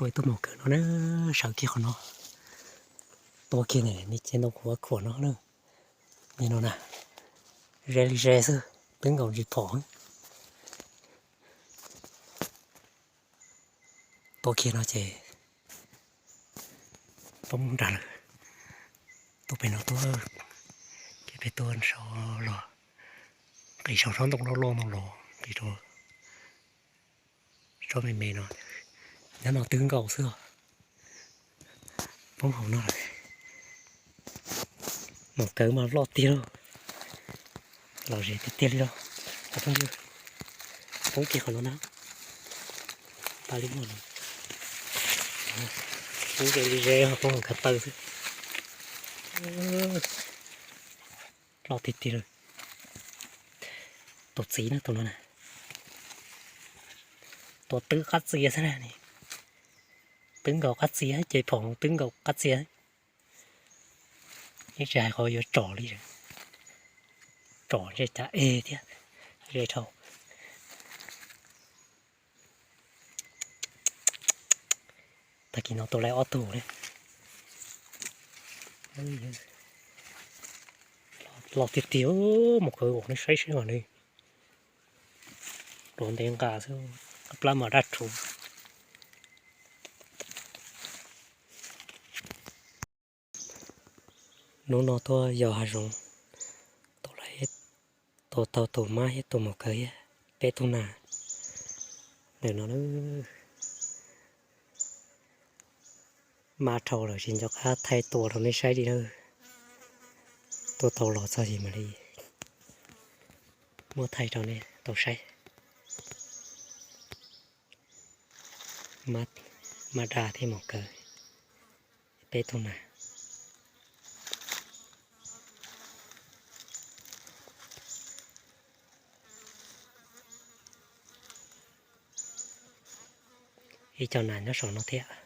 Ua ib tug maum kawv no na, sawv kiag qhov no. Tua kiag ntawm nej cov ntoo khuam khuam no na. Nim no na, ze li ze xwb, twb nkaus ntsis phom. Tua kiag no ces poob nrag lawm. Tua pem no tuaj, kiag pem tuaj saud los, nqis saum tsob ntoo loj loj no los nqis rau tsob me me no. Nyob no twb nkaus xwb os. Poob hauv no lawm. Maum kawv mas loj tiag lauj. Lom zem tiag tiag li lauj. Poob kiag qhov no na. Pab li muaj no. Poob ze li ze, poob hauv kav taw xwb. Loj tiag tiag lawm. Tus txiv na tus no na. Tua twb qab txias xwb na. Twb nkaus qab txias, ces phom twb nkaus qab txias. Yeej tsis hais qhov yuav tsom li. Tsom ntshe cas eg thiab. Ze dhau. Tag kis no tua lawm ob tug li. Loj tiag tiag, maum kawv, nej saib seb os, nws duav ntev nqa xwb, qab plab mas daj rhuv. Hnub no tuaj yos hav zoov, tua tau tus mab thiab tus maum kawv thiab peb tug nas ntawm no. Mab dhau lawm tsis nco qab thaij tua rau nej saib li na. Tuaj tau los txog ces mam li muab thaij rau nej tau saib. Mab daj thiab maum kawv, peb tug nas. Ib co nas nyob saum no thiab.